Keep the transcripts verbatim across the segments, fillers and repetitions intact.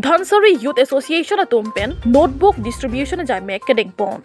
Dhansiri Youth Association atum pen notebook distribution ajai mek kedengpon.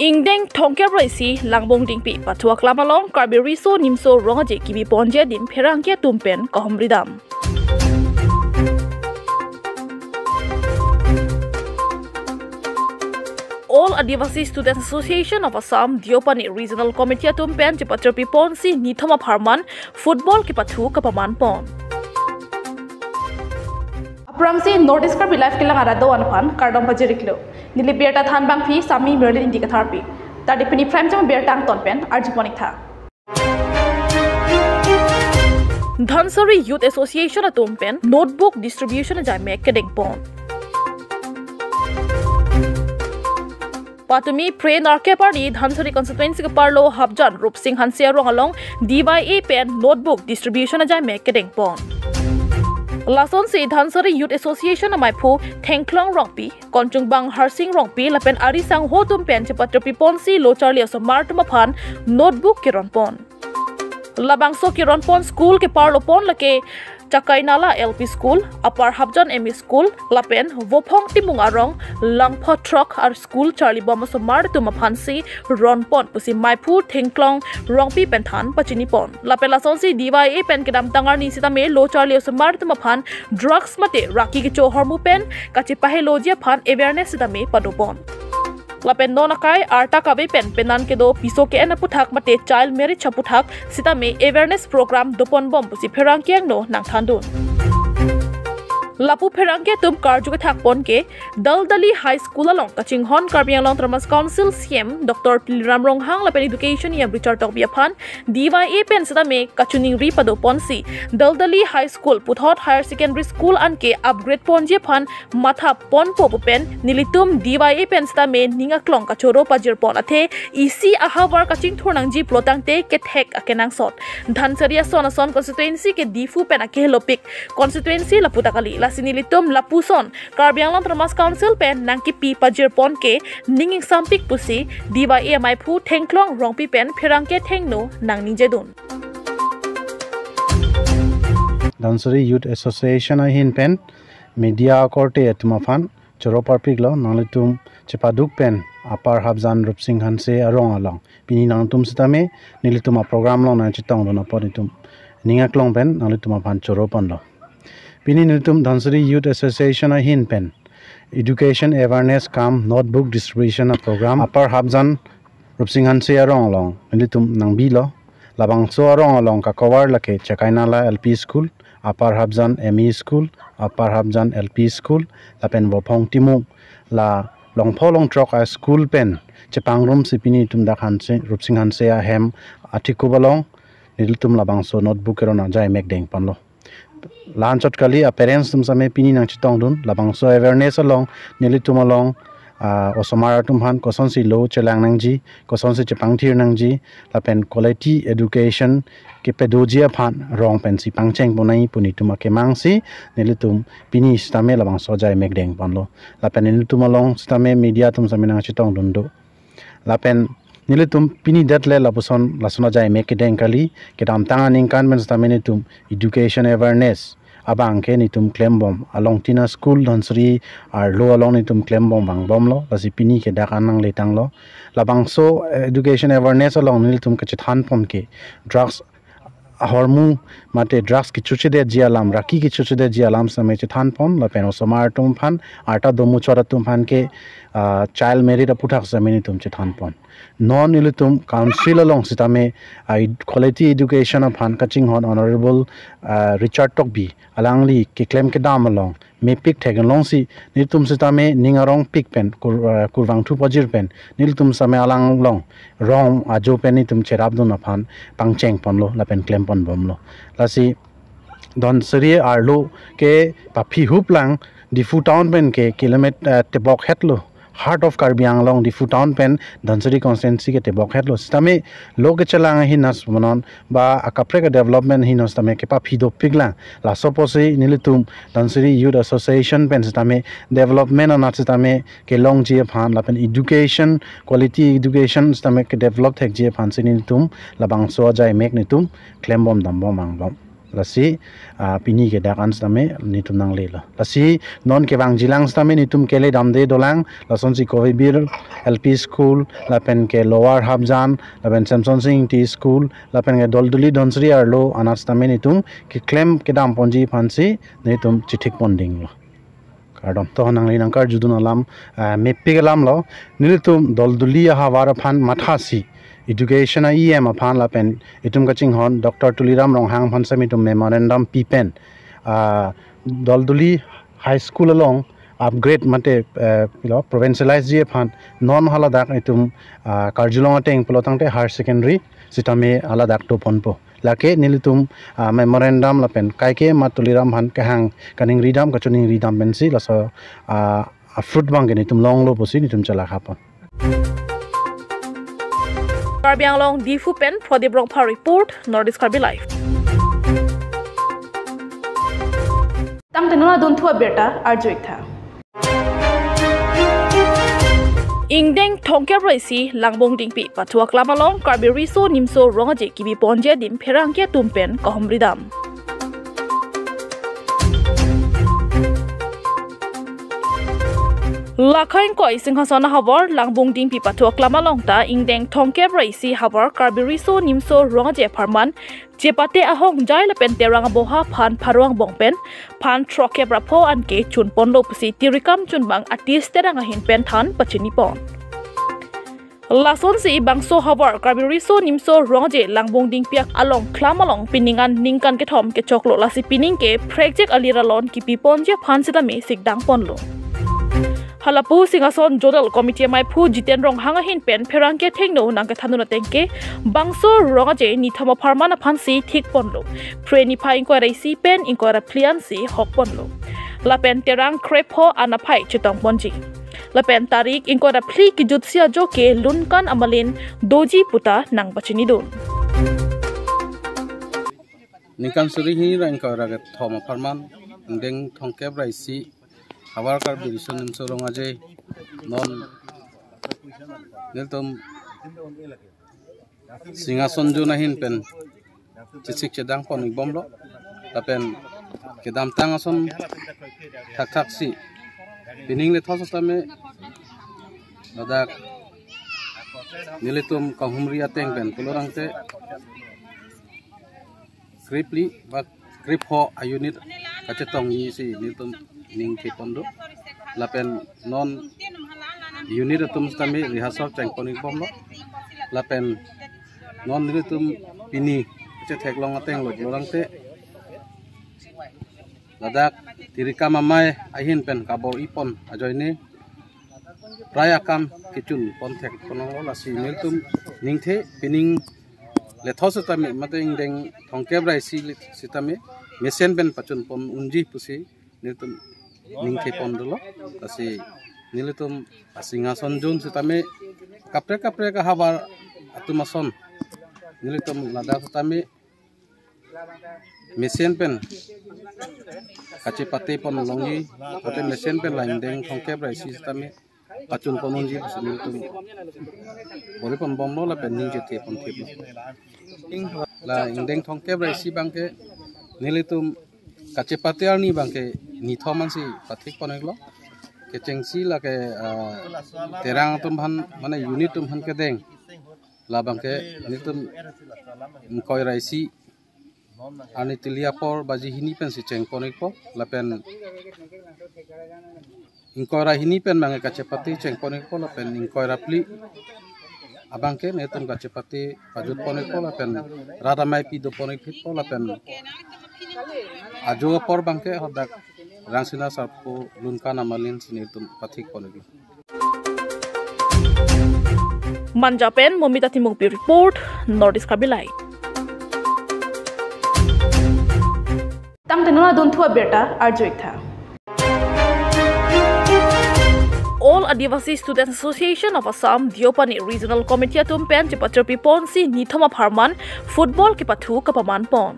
Ingdeng thongkep ra isi Langbong Dingpi pathu aklam along Karbi Riso Nimso Rong Aje kebiponji adim pherangke atum pen kahumridam. All Adivasi Students Association of Assam Deopani Regional Committee atum pen chepatrepi ponsi nithom apharman football kepathu kapaman pon. Aphrangsi North East Karbi Live kelang arat do-an aphan kardom pajir-iklo. Neli birta than abangpi Sami Merlin Ingti Katharpi. Tadi pini prime time birta angton pen arjupon-ik tha. Dhansiri Youth Association atum pen notebook distribution ajai mek kedengpon. Patumi phre nerkep arni Dhansiri constituency keparlo Hapjan Rupsing Hanse arong along D Y A pen notebook distribution ajai mek kedengpon. Lasonsi Dhansiri Youth Association amaiphu Thengklong Rongpi, konchungbang Harsing Rongpi lapen ari sangho atum pen chepatrepi ponsi lo charli osomar atum aphan notebook keronpon. Labangso keronpon school keparlopon lake Chakainala L P School, Upper Hapjan M E School, lapen Vophong Timung arong Langpho Throk ar school charlibom osomar atum aphansi ronpon pusi maiphu Thengklong Rongpi pen than pachinipon. Lapen lasonsi D Y A pen kedamtang arni sitame lo charli osomar atum aphan drugs mate raki kecho ahormu pen kachepaheloji aphan awareness sitame padopon. Lapen non akai arta kave pen penan kedo piso ke-en aputhak mate child marriage aputhak sitame awareness program doponbom pusi pherangke angno nangthandun. Lapu pherangke atum karju kethakpon ke Daldali High School along kachinghon Karbi Anglong Autonomous Council C E M Doctor Tuliram Ronghang lapen Education E M Richard Tokbi aphan D Y A pen sitame kachiningri padoponsi Daldali High School puthot Higher Secondary School anke upgrade ponji aphan mathaponpo pu pen nelitum D Y A pen sitame ning aklong kachoro pajirpon athe isi ahavar kachingthur nangji pulo tangte kethek akenangsot. Dhansiri ason ason constituency ke Diphu pen akehelopik constituency lapu ta kali. Lasi nelitum lapuson Karbi Anglong Autonomous Council pen nangkipi pajirpon ke ning ingsampik pusi D Y A amaiphu Thengklong Rongpi pen pherangke thengno nangningjedun. Dhansiri Youth Association ahin pen media akorte atum aphan choro parpiklo, nanglitum chepaduk pen Upper Hapjan Rupsing Hanse arong along pini nangtum sitame nelitum aprogram along nangchetongdun apot itum ning aklong pen nanglitum aphan choro ponlo. Pini nelitum Dhansiri Youth Association ahin pen education awareness cum notebook distribution aprogram Upper Hapjan Rupsing Hanse arong along nelitum nangbilo. Labangso arong along kakovar lake Chakainala L P School, Upper Hapjan M E School, Upper Hapjan L P School, lapen Vophong Timung, la Langpho Langthrok a school pen chepangrumsi pini itum dak Hanse, Rupsing Hanse ahem athekup along nelitum labangso notebook keron ajai mek dengponlo. La-anchot kali a parents atum sitame pini nangchetongdun labangso awareness along nelitum along, ah, osomar atum aphan kosonsi lo chelang nangji, kosonsi chepangthir nangji, lapen quality education kepadoji aphan rong pensi pangchengpon nangji pu nelitum akemangsi nelitum pini sitame labangso ajai mek dengponlo. Lapen nelitum along sitame media atum sitame nangchetongdun do. Lapen nelitum pini det le lapuson lason ajai mek kedeng kali, kedamtang aningkan pen sitame nelitum education awareness abang ke nelitum klembom along tina school Dhansiri arlo along nelitum klembom vangbomlo, lasi pini ke dak an nangletanglo. Labangso education awareness along nelitum kachethanpon ke drugs ahormu mate drugs kechochedetji alam, raki kechochedetji alam sitame chethanpon, lapen osomar atum aphan arta domuchot atum aphan ke, ah, child marriage aputhak sitame nelitum chethanpon. Non nelitum council along sitame, ah, ed-, quality education aphan kachinghon Honorable, ah, Richard Tokbi alangli keklem kedam along mepik theklongsi nelitum sitame ning arongpik pen kur-, ah, kurvangthu pajir pen nelitum sitame alang along rong ajo pen nelitum cherapdun aphan pangchengponlo lapen klemponbomlo. Lasi Dhansiri arlo ke paphi huplang Diphu town pen ke kilometer, ah, tebok hetlo. Heart of Karbi Anglong, Diphu town pen Dhansiri constituency ke tebok hetlo. Sitame lo kechelang ahin nangsi monon ba akaprek development ahin nangsi tame kepaphi dopik lang. Laso apotsi nelitum Dhansiri Youth Association pen sitame development anat sitame kelongji aphan lapen education, quality education sitame kedevelop thekji aphansi nelitum labangso ajai mek nelitum klembom dambom angbom. Lasi, ah, pini ke dak an sitame nelitum nanglelo. Lasi non kevangjilang sitame nelitum kele damde dolang, lasonsi Kobibir L P School, lapen ke Lower Hapjan, lapen Semson Sing Ingti School, lapen ke Dolduli Dhansiri arlo anat sitame nelitum keklem kedamponji aphansi nelitum chithik pondinglo. Kardom, to nangli nangkarjudun alam, ah, mepik alamlo. Nelitum Dolduli ahavar aphan mathasi, education a-E M aphan lapen itum kachinghon Doctor Tuliram Ronghang aphan sitame itum memorandum pi pen, ah, Dolduli High School along upgrade mate, eh, pilo, provincialize ji aphan non haladak itum, ah, karjulong ateng pulo tangte higher secondary sitame haladak doponpo. Lake nelitum, ah, memorandum lapen kaike ma Tuliram aphan kehang kaningridam kachoningridam pensi laso, ah, a-fruit abangke nelitum longlo pusi nelitum chelakha pon. Karbi Anglong, Diphu pen Prodip Rongphar report, North East Karbi Live. Tangte non adunthu abirta arju-ik tha. Ingdeng thomkep ra isi Langbong Dingpi pathu aklam along Karbi Riso Nimso Rong Aje kebi ponji adim pherangke atum pen kahumridam. Lakha ingkoi Singhason ahavar Langbong Dingpi pathu aklam along ta ingdeng thomkep ra isi havar Karbi Riso Nimso Rong Aje apharman chepate ahongjai lapen Terang aboha phan pharo angbong pen phan throkkep ra pho anke chunponlo pusi Tirikam Chunbang Atis Terang ahin pen than pachini pon. Lasonsi bangso havar Karbi Riso Nimso Rong Aje Langbong Dingpi along klam along pining an ningkan kethom kechoklo, lasi pining ke phrekjek alir alon kepi ponji aphan sitame sikdang ponlo. Halapu Singhason Zonal Committee amaiphu Jiten Ronghang ahin pen pherangke athengno nangkethandun ateng ke bangso Rong Aje nithom apharman aphansi thik ponlo. Phre niphai ingkoi ra isi pen ingkoi ra phli ansi hok ponlo. Lapen Terang krepho an aphai chetong ponji. Lapen tarik ingkoi ra phli kejutsi ajo ke Lunkan amalin doji puta nangpachinidun. Ningkan suri hini ra ingkoi ra kethom apharman ingdeng thomkep ra isi havar Karbi Riso Nimso Rong Aje non nelitum Singhason Zone ahin pen chesik chedang pon-ik bomlo. Lapen kedamtang ason thakthaksi pining lethos sitame ladak nelitum kahumri ateng pen pulo tangte krepli ba krepho a-unit kachetongji si nelitum ningthe pon do. Lapen non unit atum sitame rehearsal chengpon-ik bomlo. Lapen non nelitum pini chetheklong ateng lo pulo tangte ladak Tirikam Amei ahin pen kabor-i pon ajoine prai akam kechun pon thek ponlo, lasi nelitum ningthe pining lethos sitame mate ingdeng thomkep ra isi sitame mesen pen pachun pon unji pusi nelitum ningthe pon dolo. Lasi nelitum a-Singhason Zone sitame kaprek kaprek ahavar atum ason nelitum ladak sitame mesen pen kachepate pon longji, mate mesen pen la ingdeng thomkep ra isi sitame pachun pon unji pusi nelitum bor-i pon bomlo lapen ning chethe pon thiplo. La ingdeng thomkep ra isi abangke nelitum kachepate arni abangke nithom ansi pathik pon-iklo. Kechengsi lake, ah, Terang atum aphan mane unit atum aphan kedeng. Labangke nelitum ingkoi ra isi arni tili apor baji hini pensi chengpon-ikpo lapen ingkoi ra hini pen abangke kachepate chengpon-ikpo lapen ingkoi ra phli abangke nelitum kachepate pajut pon-ikpo lapen rat amei pi dopon-ik phitpo lapen ajo apor abangke hadak Rangsina Sarpo Lunkan amalin si nelitum pathik pon-iklo. Manja pen Momita Timungpi report, North East Karbi Live. Tangte non adunthu abirta arju-ik tha. All Adivasi Students Association of Assam, Deopani Regional Committee atum pen chepatrupi ponsi nithom apharman football kepathu kapaman pon.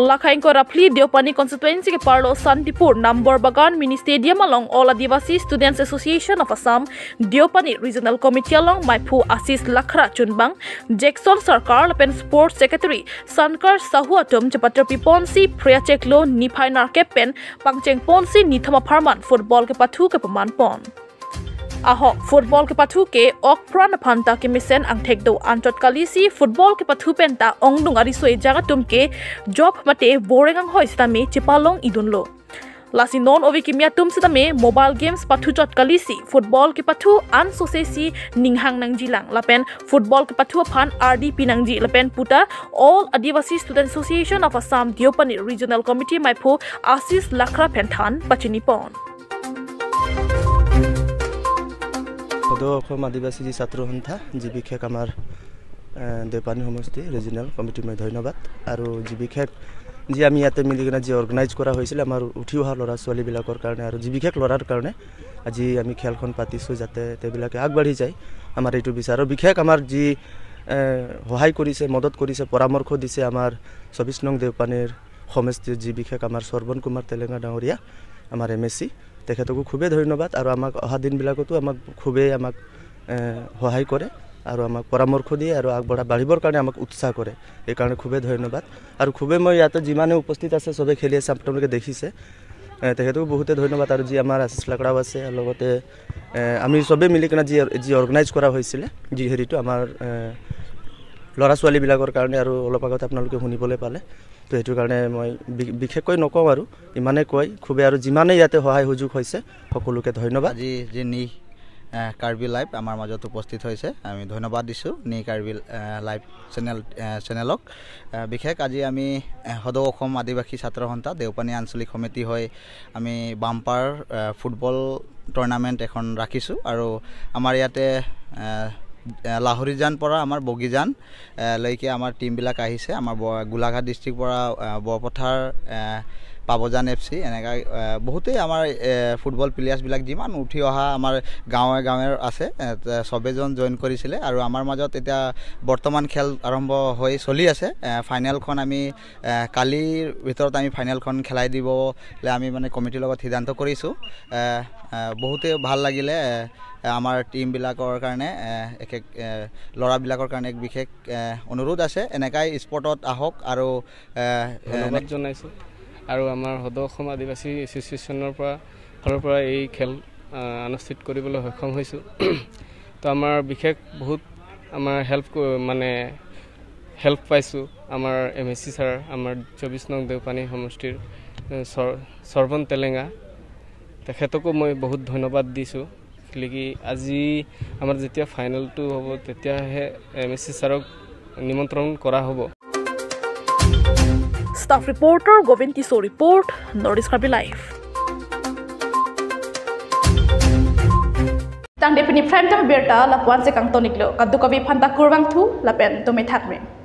Lakha ingkoi ra phli Deopani constituency keparlo Santipur Nambor Bagan Mini Stadium along All Adivasi Students Association of Assam, Deopani Regional Committee along maiphu Ashish Lakhra chunbang, Jackson Sarkar lapen Sports Secretary Sankar Sahu atum chepatrupi ponsi Phre achiklo niphai nerkep pen pangcheng ponsi nithom apharman football kepathu kapaman pon. Ahok football kepathu ke okpran aphanta kemesen angthek do anchot kalisi football kepathu penta ongdung ariso ejang atum ke job mate boreng anghoi sitame chepalong idunlo. Lasi non ove kimi atum sitame mobile games pathu chot kalisi football kepathu ansose si ninghang nangjilang lapen football kepathu aphan ardi pinangji lapen puta All Adivasi Student Association of Assam Deopani Regional Committee maiphu Ashish Lakhra pen than pachini pon. সদৌ অসম আদিবাসী ছাত্ৰ সন্থা, যি বিশেষ আমাৰ এ, দেওপানী সমষ্টি regional committee মই ধন্যবাদ। আৰু যি বিশেষ যি আমি ইয়াতে মিলি কিনে যি অৰ্গেনাইজ কৰা হৈছিলে আমাৰ উঠি অহা ল'ৰা ছোৱালীবিলাকৰ কাৰণে আৰু যি বিশেষ ল'ৰাৰ কাৰণে আজি আমি খেলখন পাতিছোঁ, যাতে তেওঁবিলাকে আগবাঢ়ি যায়, আমাৰ এইটো বিচাৰ। আৰু বিশেষ আমাৰ যি এ, সহায় কৰিছে, মদত কৰিছে, পৰামৰ্শ দিছে আমাৰ চৌবিশ নং দেওপানীৰ সমষ্টিৰ যি বিশেষ আমাৰ শ্ৰৱণ কুমাৰ টেলেঙা ডাঙৰীয়া, আমাৰ এম এ চি, তেখেতকো খুবেই ধন্যবাদ। আৰু আমাক অহা দিনবিলাকতো আমাক খুবেই আমাক এ, সহায় কৰে আৰু আমাক পৰামৰ্শ দিয়ে আৰু আগবঢ়া বাঢ়িবৰ কাৰণে আমাক উৎসাহ কৰে। এইকাৰণে খুবেই ধন্যবাদ। আৰু খুবেই মই ইয়াতে যিমানে উপস্থিত আছে, চবে খেলি আছে, আপোনালোকে দেখিছে। এ, তেখেতকো বহুতে ধন্যবাদ। আৰু যি আমাৰ আশিস লাকৰাও আছে, লগতে এ, আমি চবেই মিলি কিনে যি যি অৰ্গেনাইজ কৰা হৈছিলে, যি হেৰিটো আমাৰ এ, ল'ৰা ছোৱালীবিলাকৰ কাৰণে, আৰু অলপ আগতে আপোনালোকে শুনিবলৈ পালে। তো সেইটো কাৰণে মই বি- বিশেষকৈ নকওঁ আৰু, ইমানে কৈ খুবেই। আৰু যিমানে ইয়াতে সহায় সুযোগ হৈছে, সকলোকে ধন্যবাদ। আজি যি নি আহ, কাৰ্বি লাইভ আমাৰ মাজত উপস্থিত হৈছে, আমি ধন্যবাদ দিছোঁ নি কাৰ্বি আহ, লাইভ চেনেল আহ, চেনেলক। আহ, বিশেষ আজি আমি আহ, সদৌ অসম আদিবাসী ছাত্ৰ সন্থা দেওপানী আঞ্চলিক সমিতি হৈ আমি বাম্পাৰ আহ, ফুটবল টুৰ্ণামেণ্ট এখন ৰাখিছোঁ আৰু আমাৰ ইয়াতে আহ, আহ, লাহৰিজান পৰা আমাৰ বগীজান আহ, লৈকে আমাৰ টিমবিলাক আহিছে। আমাৰ ব- গোলাঘাট ডিষ্ট্ৰিক্ট পৰা আহ, বৰপথাৰ আহ, পাবজান এফ চি, এনেকা আহ, বহুতেই আমাৰ আহ, ফুটবল প্লেয়াৰ্ছবিলাক যিমান উঠি অহা আমাৰ গাঁৱে গাঁৱে আছে, আহ, ত- চবেজন জইন কৰিছিলে আৰু আমাৰ মাজত এতিয়া বৰ্তমান খেল আৰম্ভ হৈ চলি আছে। আহ, ফাইনেলখন আমি আহ, কালিৰ ভিতৰত আমি ফাইনেলখন খেলাই দিবলৈ আমি মানে কমিটিৰ লগত সিদ্ধান্ত কৰিছোঁ। আহ, আহ, বহুতেই ভাল লাগিলে আহ, আমাৰ টিমবিলাকৰ কাৰণে আহ, এক এক আহ, ল'ৰাবিলাকৰ কাৰণে এক বিশেষ আহ, অনুৰোধ আছে, এনেকাই স্পৰ্টত আহক আৰু আহ, ধন্যবাদ জনাইছোঁ। আৰু আমাৰ সদৌ অসম আদিবাসী এছ'চিয়েশ্যনৰ পৰা ফালৰ পৰা এই খেল আহ, অনুষ্ঠিত কৰিবলৈ সক্ষম হৈছোঁ। তো আমাৰ বিশেষ বহুত আমাৰ হেল্প ক- মানে হেল্প পাইছোঁ আমাৰ এম এ চি ছাৰ, আমাৰ চৌবিশ নং দেওপানী সমষ্টিৰ আহ, সৰ- সৰ্বন টেলেঙা, তেখেতকো মই বহুত ধন্যবাদ দিছোঁ। কিয়কি আজি আমাৰ যেতিয়া ফাইনেলটো হ'ব, তেতিয়াহে এম এ চি ছাৰক নিমন্ত্ৰণ কৰা হ'ব। Staff reporter Govind Tisso report, North East Karbi Live. Tangte pini prime time birta lapu-an si kangtoniklo, kadokave aphanta kurvangthu lapen dome thakme.